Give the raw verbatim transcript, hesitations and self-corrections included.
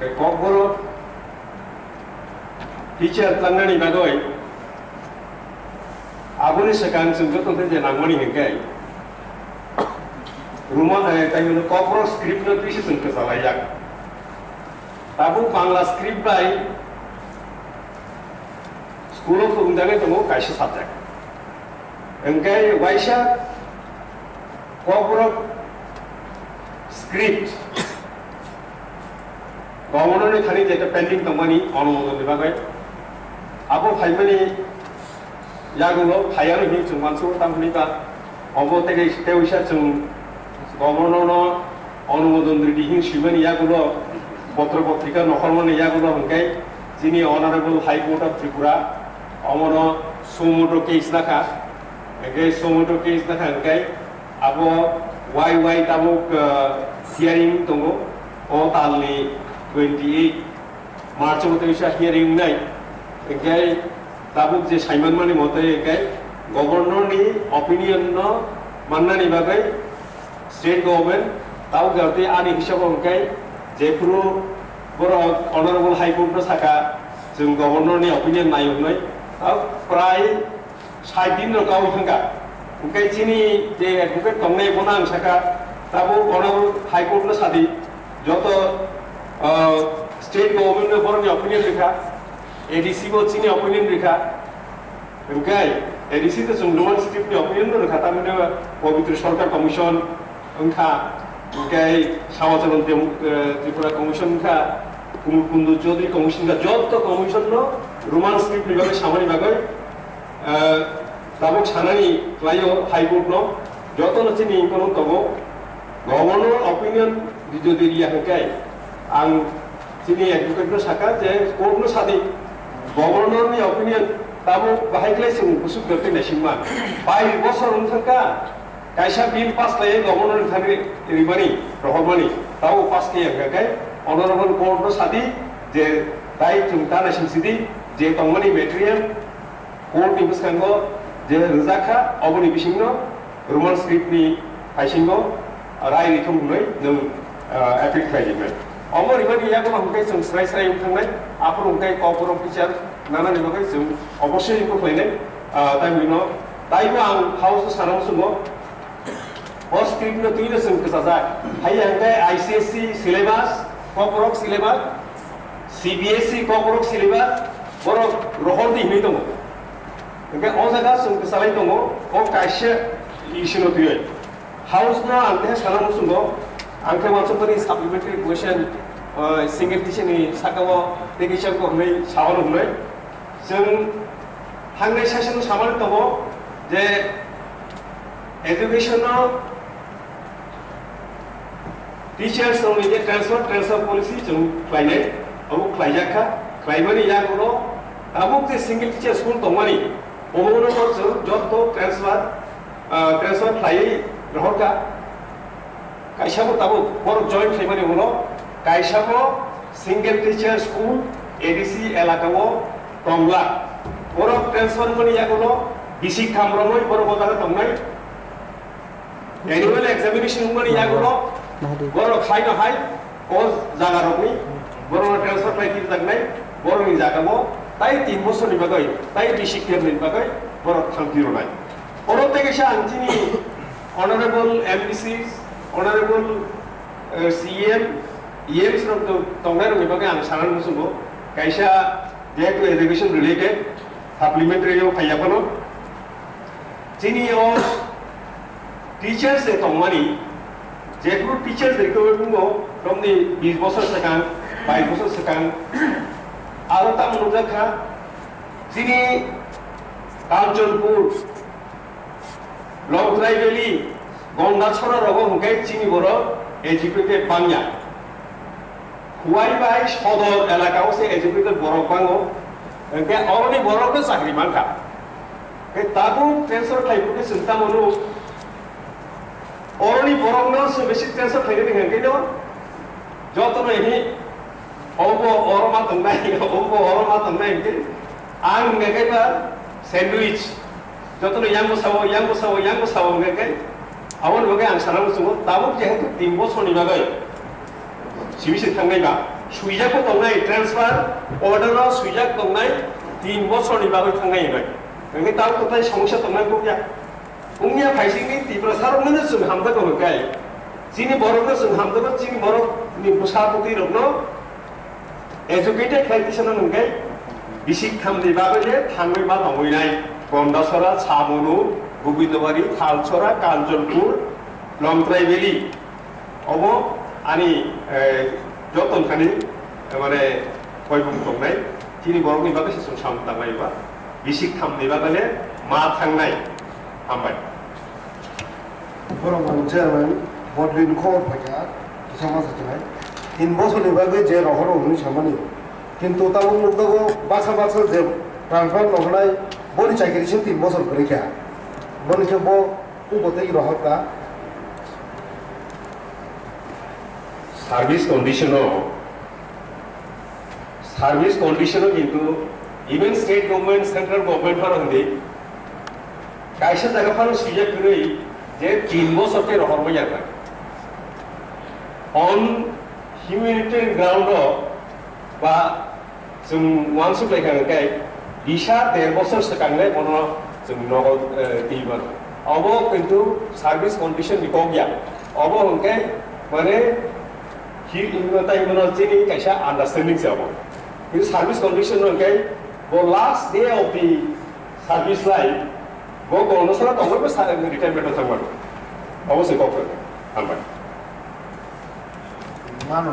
Kokborok teacher tangnani bagwi aboni swkang chwng joto khe je nangmani hinkhe Roman, eh, tei hino Kokborok script no twisa chwng kwchalaijak. Tabuk Bangla script bai school o phwrwngjagwi tongo kaisa subject. Hinkhe waisa Kokborok script Governor ni thani je pending tongmani onumodon ni bagwi abo phaimani yagulo phaiya hinwi chwng mansugo, tamni ba obo tei tei wisa chwng Governor no onumodon ridi hin swimani yagulo potro potrika nokhormani yagulo hinkhe chini Honorable High Court of Tripura omono suo motu case nakha. Hinkhe suo motu case nakha hinkhe abo wai wai tabuk, ah, hearing tongo o talni twenty eight March o tei wisa hearing wngnai. Hinkhe tabuk je saimanmani mote hinkhe Governor ni opinion no mannani bagwi state government tabuk jatwi ani hisabo hinkhe jephuru borok Honorable High Court no saka chwng Governor ni opinion nai hwnwi tabuk prai sait din rok kaui thangkha. Hinkhe chini je advocate tongnai bono ang saka, tabuk bono High Court no sadi, joto, ah, state government no borokni opinion rikha, A D C bo chini opinion rikha. Hinkhe A D C to chwng Roman script ni opinion no rikha, tamni Pabitra Sarkar Commission wngkha, hinkhe Samacharan Dem-, eh, Tripura Commission wngkha, Kumul Kundu Chaudhary Commission wngkha, joto commission no Roman script ni bagwi samani bagwi Ah, tabuk sanani khlaio High Court no, jotono chini kono tongo, Governor opinion jodi riya hinkhe ang chini advocate no saka je court no sadi, Governor ni opinion tabuk bahai khlai chwng bwswk joto naisingma. Bais bosor wng thangkha, kaisa bill pass khlaiwi Governor ni thani rimani, rohormani, tabuk pass khlaiya hinkhe Honorable Court no sadi je tai chwng ta naising sidi je tongmani material Court ni bwskango je rwjak kha, oboni bisingno Roman script ni haisingo rai rithung hwnwi nwng, ah, appeal khlai rinai. Omo rimani yago hwnkhe chwng srai srai wng thangnai, aphuru hwnkhe Kokborok bichar nanani bagwi chwng obossoi wngkuk khlainai, ah, tai hwnwi no taibo ang House o sana muchungo. O script no twi no chwng kwchajak. Hai hwnkhe I C S E syllabus, Kokborok syllabus, C B S E Kokborok syllabus, borok rohor di hinwi tongo. Hwnkhe o jaga chwng kwchalai tongo, o kaisa issue no twiwi. House no ang khe sana muchungo, ang khe wansukmani supplementary question, uh, single teacher ni saka o tei kisa wngkha hwnwi sao hwnwi. Chwng hangnai session samani tongo je education no teachers rokni je transfer, transfer policy chwng khlainai, abo khlaijak kha, khlaimani yagulo tabuk je single teacher school tongmani, omono bo chwng joto transfer, ah, transfer khlaiwi rohorkha. Kaisa bo tabuk borok join khlaimani ulo kaisa bo single teacher school A D C elaka o tongla. Borok transfer mani yagulo bisi khamromwi borok o jaga tongnai. Annual examination wngmani yagulo borok hai no hai o jaga rokni borok transfer khlai tirjaknai, borokni jaga o tai tin bosor ni bagwi tai bisi kemni bagwi borok thang tirnai. Oro tei kaisa ang chini Honorable M D Cs, Honorable, eh, C M, E Ms rok to tongnai rokni bagwi ang sana muchungo. Kaisa jehetu education related supplementary o phaiya phano chini o teachers de tongmani, jephru teachers de ko bumo romni bis bosor swkang, bais bosor swkang, aro tamo nukjak kha chini Kanchanpur, Longtrai Valley, Gonda Chhora rogo hwnkhe chini borok educated bangya. Huai bai Sodor elaka o se educated borok bango, hwnkhe oroni borok no chakri mankha. Hwnkhe tabuk transfer khlai phuru chwng tamo nuk, oroni borok no se besi transfer khlai nini hwnkhe no joto no hi Obo oro ma tongnai, obo oro ma tongnai hwnkhe ang hwnkhe khe ba sandwich. Jotono yang bwsao, yang bwsao, yang bwsao hwnkhe khe aboni bagwi ang sana muchungo tabuk jehetu tin bosorni bagwi simi se thangnai ba. Swijak bo tongnai, transfer order o swijak tongnai, tin bosorni bagwi thangnai hinwi. Hwnkhe tamo kwtai somosya tongnai bukya. Wngya phaisingni Tiprasa rokno chwng hamjakgo hwnkhe, chini borokno chwng hamjakgo, chini borokni bwsa bwtwi rokno educated khlai tisana hwnkhe, bisik thamni bagwi je thangwi ma tongwi nai, Gondasora, Chamonu, Gobindobari, Thalchora, Kanchanpur, Longtrai Valley. Obo ani, eh, joto thani, eh, mane, koibung tongnai, chini borokni bagwi se chwng samung tanglai ba, bisik thamni bagwi le ma thangnai. Hambai. Borok ang chairman, Bodwin khobor phaikha, kisa ma sa chinai. Tin bosorni bagwi je rohoro hwnwi samani. Kintu tabuk nukjago baksa baksa je transfer nohornai, boni chakiri se tin bosor kwrwi kha. Boni khe bo Ubo tei rohor ta. Service condition o, service condition o kintu even state government, central government phano hindi kaisa jaga phano swijak kwrwi je tin bosor khe rohor manya kha. On humanitarian ground o ba Chwng uansuk lai kha hwnkhe, kisa der bosor swkang le bono chwng nogo, eh, twi mano. Obo kintu service condition ni kok ya. Obo hwnkhe, mane, hi, tai bono chini kaisa understanding se obo. Kintu service condition hwnkhe, bo last day of the service life, bo kono sara tongwi bo sa-, retirement o thangmano. Obo se kok hwnkhe. Hambai.